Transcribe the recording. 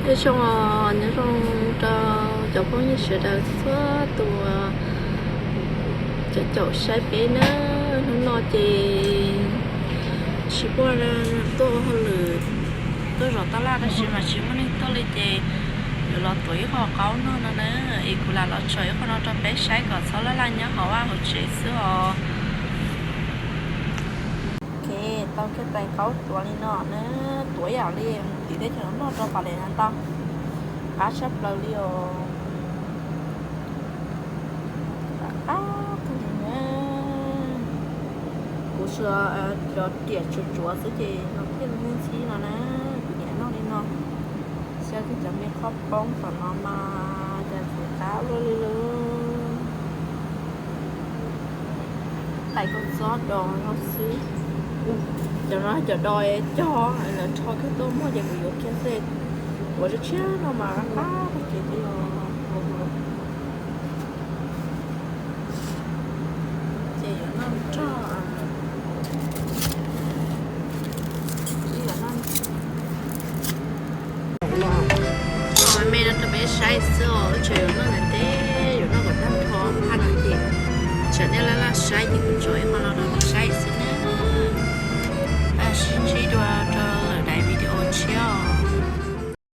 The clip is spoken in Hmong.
Nyob zoo, nyob zoo rau cov phooj ywg sawv daws txhua tus cov caum saib peb na. Hnub no ces tsis muaj tuaj ua hauj lwm, tuaj zov taj laj tab sis mas tsis muaj neeg tuaj li ces yuav los tuav ib qho qaub noj no na. Es kuv lam los tso ib qho no rau peb saib kom txhob laj laj nyob hauv vaj hauv tsev xwb os. Ok, tau kiag tais qaub tuav li no na, tuav ib yam li mus tim teb chaws noj rau pam les na tau. Qab tshaj plaws li os. Qab qab kawg li na. Kuv tsuas cov riam tsuav tsuav xwb ces no thiaj li ntxhib no na. Kuv nyiam noj li no. Xyaw kiag cov me qhob poob tom no mas cas ntxim qab ua luaj li lauj. Tais koj txob dos no xwb. Cov no cov dos cog lawv rho kiag tuaj muag ces kuv yuav kiag xwb. Ua tshiab tshiab no mas qab tag kev li os. Ces yuav noj nrog, me me no rau peb saib xwb os. Wb tseem yuav noj ntawm teb, yuav noj kom tag nrho phaj no ces tseem nej laj laj saib ces kuv tso ib qho no rau nej saib xwb na. Sib ntsib dua rau lwm daim video tshiab os.